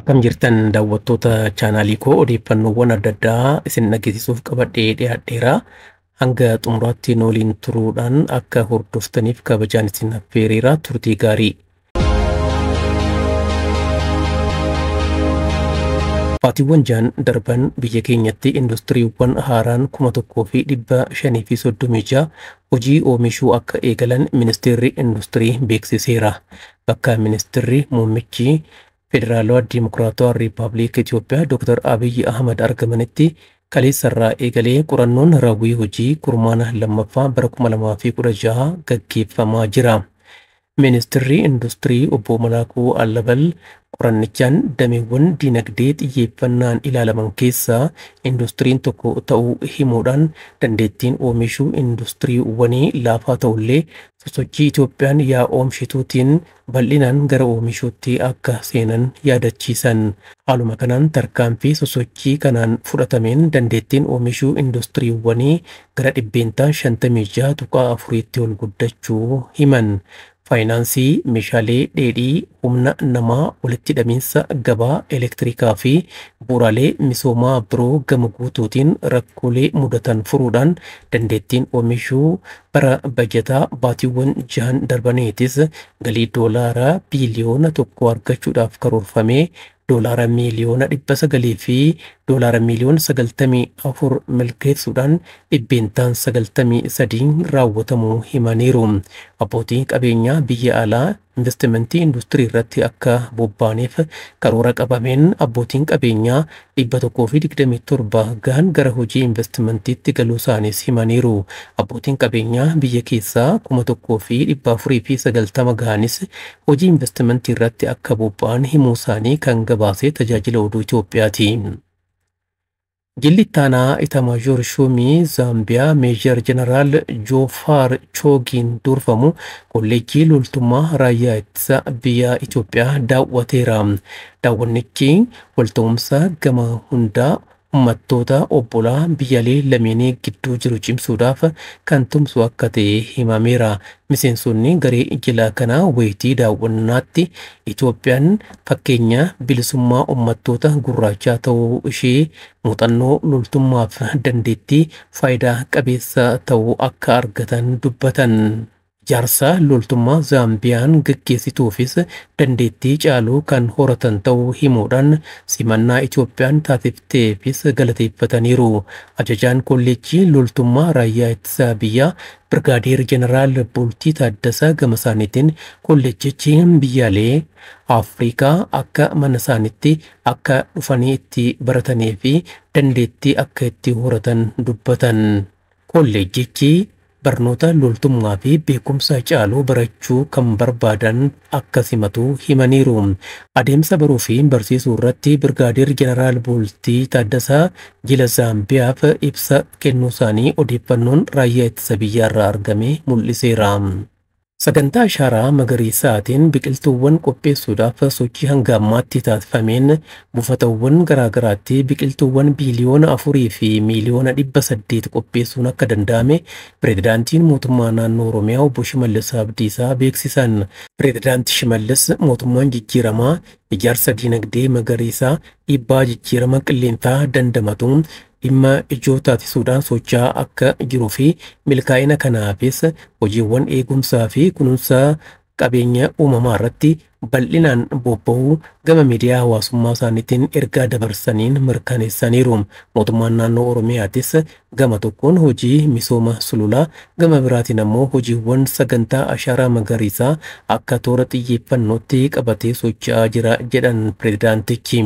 Akkam jirtan daawwattoota chaanaalii koo, odeeffannoowwan adda addaa isin dhageessisuuf qabadhee dhiyaadheera. Hanga xumuraatti nu waliin turuudhaan akka hordoftaniif kabajaan isin affeereera. Turtii gaarii. Baatiiwwan ja'an darban biyya keenyatti industiriiwwan haaraan 1536 hojii oomishuu akka eegalan Ministeerri Industirii beeksiseera. Bakka Ministeerri Muummichi Federaalawaa Dimokiraatawaa Riippaabilika Itoophiyaa Dr. Abiyyi Ahmad argamanitti kaleessarraa eegalee qorannoon raawwii hojii kurmaana lammaffaa bara 2016 gaggeeffamaa jira. Ministeerri Industirii Obbo Malaakuu Allabal qorannichaan dameewwan dinagdee xiyyeeffannaan ilaalaman keessaa industiriin tokko ta'uu himuudhaan, dandeettiin oomishuu industiriiwwanii laafaa ta'ullee sosochii Itoophiyaan yaa oomishituutiin bal'inaan gara oomishuutti akka seenan yaadachiisan. Haaluma kanaan tarkaanfii sosochii kanaan fudhatameen dandeettiin oomishuu industiriiwwanii gara 56.4tti ol guddachuu himan. Faayinaansii, meeshaalee dheedhii, humna namaa, walitti hidhamiinsa gabaa elektirikaa fi bu'uuraalee misoomaa biroo gama guutuutiin rakkoolee mudatan furuudhaan dandeettiin oomishuu bara bajataa baatiiwwan jahan darbaniitis galii doolaara biiliyoona 1 argachuudhaaf karoorfamee doolaara miiliyoona 900 fi doolaara miiliyoona 94 milkeessuudhaan 93% raawwatamuu himaniiru. Abbootii qabeenyaa biyya alaa investimentii industirii irratti akka bobba'aniif karoora qabameen abbootiin qabeenyaa 127 gahan gara hojii investimentiitti galuu isaaniis himaniiru. Abbootiin qabeenyaa biyya keessaa 1490 gahanis hojii investimentii irratti akka bobba'an himuu isaanii kan gabaase Tajaajila Oduu Itoophiyaati. Jilli ittaanaa Itamaajoor Shuumii Zaambiyaa Meejar Jeneraal Joofaar Choogiin durfamu kolleejjii loltummaa raayyaa ittisa biyya Itoophiyaa daawwateera. Daawwannichi walta'umsa gama hundaa uummattoota obbolaa biyyaalee lameenii gidduu jiru cimsuudhaaf kan tumsu akka ta'e himameera. Miseensonni garee jilaa kanaa wayitii daawwannaatti Itoophiyaan fakkeenya bilisummaa uummattoota gurraachaa ta'uu ishee, muuxannoo loltummaaf dandeettii faayidaa qabeessa ta'uu akka argatan dubbatan. Ijaarsa loltummaa Zaambiyaan gaggeessituufis dandeettii caaluu kan horatan ta'uu himuudhaan simannaa Itoophiyaan taasifteefis galateeffataniiru. Ajajaan kolleejjii loltummaa raayyaa ittisa biyyaa Birgaadeer Jeneraal Bultii Taaddasaa gama isaaniitiin kolleejjichi biyyaalee Afrikaa akka mana isaaniitti akka dhufanii itti baratanii fi dandeettii akka itti horatan dubbatan. Kolleejjichi barnoota loltummaa fi beekumsa caaluu barachuu kan barbaadan akka simatu himaniiru. Adeemsa baruu fi barsiisuu irratti Birgaadeer Jeneraal Bultii Taaddasaa jila Zaambiyaaf ibsa kennuu isaanii odeeffannoon raayyaa ittisa biyyaarraa argame mul'iseera. Sagantaa ashaaraa magariisaatiin biqiltuuwwan qopheessuudhaaf sochii hanga ammaatti taasifameen buufatawwan garaagaraatti biqiltuuwwan biiliyoona 4 fi miiliyoona 800 qopheessuun akka danda'ame Pireezidaantiin mootummaa naannoo Oromiyaa Obbo Shimallis Abdiisaa beeksisan. Pireezidaanti Shimallis mootummaan jijjiiramaa ijaarsa diinagdee magariisaa dhiibbaa jijjiirama qilleensaa dandamatu dhimma ijoo taasisuudhaan socho'aa akka jiruu fi milkaa'ina kanaafis hojiiwwan eegumsaa fi kunuunsa qabeenya uumamaa irratti bal'inaan bobba'uu gama miidiyaa hawaasummaa isaaniitiin ergaa dabarsaniin mirkaneessaniiru. Mootummaan naannoo Oromiyaatis gama tokkoon hojii misooma sululaa, gama biraatiin ammoo hojiiwwan sagantaa ashaaraa magariisaa akka toora xiyyeeffannootti qabatee socho'aa jira jedhan pireezidaantichi.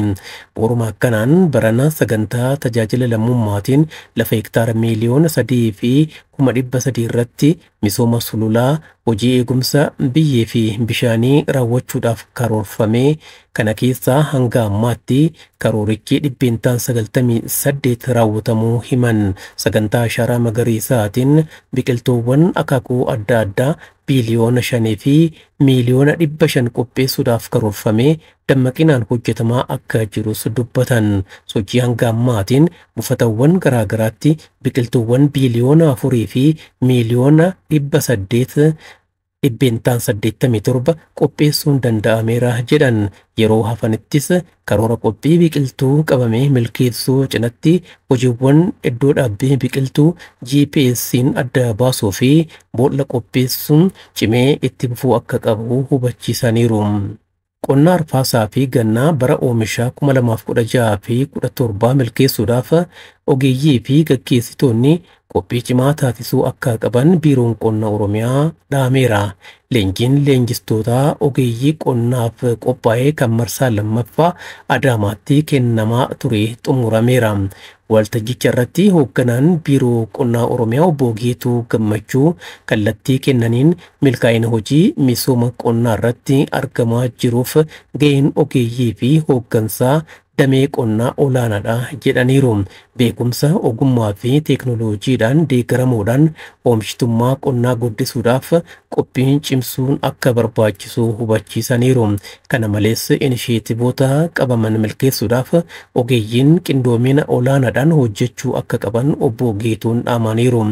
Bu'uuruma akkanaan barana sagantaa tajaajila lammummaatiin lafa hektaara 3,300,000 irratti misooma sululaa, hojii eegumsa biyyee fi bishaanii raawwachuudhaaf karoorfamee kana keessaa hanga ammaatti karoorichi 98% raawwatamuu himan. Sagantaa ashaaraa magariisaatiin biqiltuuwwan akaakuu adda addaa biiliyoona 5 fi miiliyoona 500 qopheessuudhaaf karoorfamee dammaqinaan hojjetamaa akka jirus dubbatan. Sochii hanga ammaatiin buufatawwan garaagaraatti biqiltuuwwan biiliyoona 4 fi miiliyoona 800 87% qopheessuun danda'ameera jedhan. Yeroo hafanittis karoora qophii biqiltuu qabame milkeessuu cinatti hojiiwwan iddoo dhaabbii biqiltuu GPS'n adda baasuu fi boolla qopheessuun cimee itti fufuu akka qabu hubachiisaniiru. Qonna arfaasaa fi gannaa bara oomishaa 2016 fi 17 milkeessuudhaaf ogeeyyii fi gaggeessitoonni qophii cimaa taasisuu akka qaban Biiroon Qonna Oromiyaa dhaameera. Leenjiin leenjistootaa ogeeyyii qonnaaf qophaa'ee kan marsaa lammaffaa Adaamaatti kennamaa ture xumurameera. Waltajjicha irratti hoogganaan Biiroo Qonnaa Oromiyaa Obbo Geetuu Gammachuu kallattii kennaniin milkaa'ina hojii misooma qonnaa irratti argamaa jiruuf gaheen ogeeyyii fi hooggansaa damee qonnaa olaanaadha jedhaniiru. Beekumsa ogummaa fi teeknooloojiidhaan deeggaramuudhaan oomishtummaa qonnaa guddisuudhaaf qophiin cimsuun akka barbaachisu hubachiisaniiru. Kana malees inisheetivoota qabaman milkeessuudhaaf ogeeyyiin qindoomina olaanaadhaan hojjechuu akka qaban Obbo Geetuun dhaamaniiru.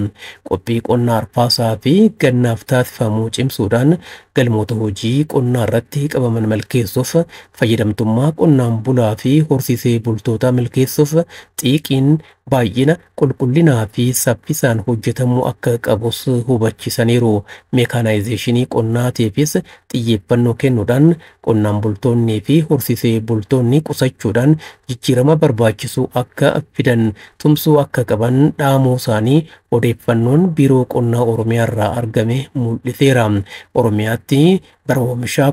Qophii qonnaa arfaasaa fi gannaaf taasifamu cimsuudhaan galmoota hojii qonnaa irratti qabaman milkeessuuf fayyadamtummaa qonnaan bulaa fi horsiisee bultoota milkeessuuf xiiqiin baay'ina qulqullinaa fi saffisaan hojjetamuu akka qabus hubachiisaniiru. Meekaanaayizeeshinii qonnaatiifis xiyyeeffannoo kennuudhaan qonnaan bultoonnii fi horsiisee bultoonni qusachuudhaan jijjiirama barbaachisu akka fidan tumsuu akka qaban dhaamuu isaanii odeeffannoon Biiroo Qonnaa Oromiyaa irraa argame mul'iseera. Oromiyaatti bara oomishaa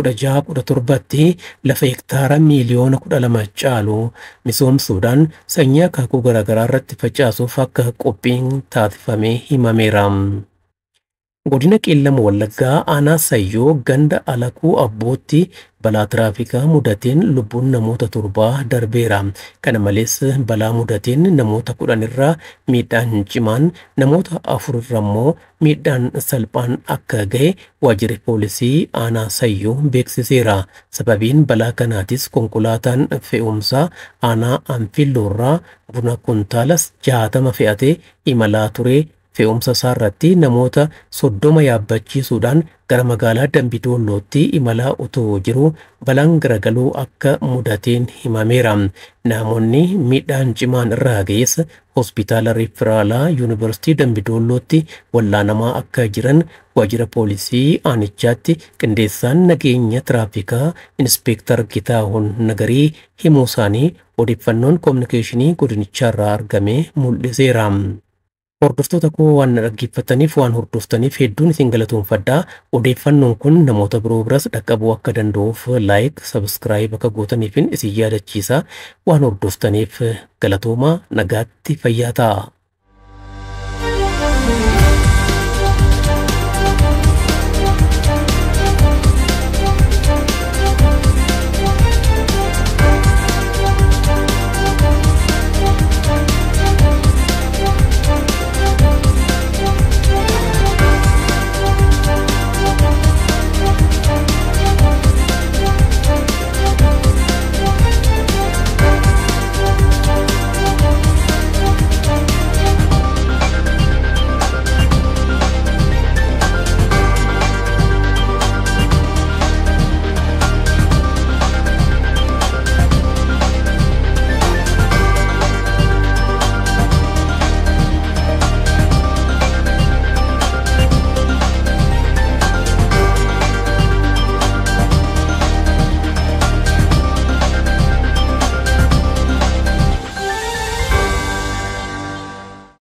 2016-17tti lafa hektaara miiliyoona 12 caalu misoomsuudhaan sanyii akaakuu garaagaraa irratti facaasuuf akka qophiin taasifamee himameera. Godina Qeellam Wallaggaa aanaa Sayyoo ganda Alakuu Abbootti balaa tiraafikaa mudateen lubbuun namoota 7 darbeera. Kana malees balaa mudateen namoota 10 irraa miidhaan cimaan, namoota 4 irra immoo miidhaan salphaan akka gahe waajjirri poolisii aanaa Sayyoo beeksiseera. Sababiin balaa kanaatis konkolaataan fe'umsaa aanaa Anfilloo irraa buna kuntaala 60 fe'atee imalaa ture fe'umsa isaarratti namoota 30 yaabbachiisuudhaan gara magaalaa Dambidollootti imalaa utuu jiru balaan garagaluu akka mudateen himameera. Namoonni miidhaan cimaan irraa ga'es hospitaala Riiferaalaa Yuunivarsiitii Dambidollootti wallaanamaa akka jiran waajjira poolisii aanichaatti qindeessaan nageenya tiraafikaa Inspeektar Gitaahun Nagarii himuu isaanii odeeffannoon koominikeeshinii godinichaarraa argame mul'iseera. Hordoftoota koo waan dhaggeeffataniif waan hordoftaniif hedduun isin galatoomfadha. Odeeffannoon kun namoota biroo biras dhaqqabuu akka danda'uuf like, subscribe akka gootaniifin isin yaadachiisa. Waan hordoftaniif galatoomaa, nagaatti, fayyaa ta'a.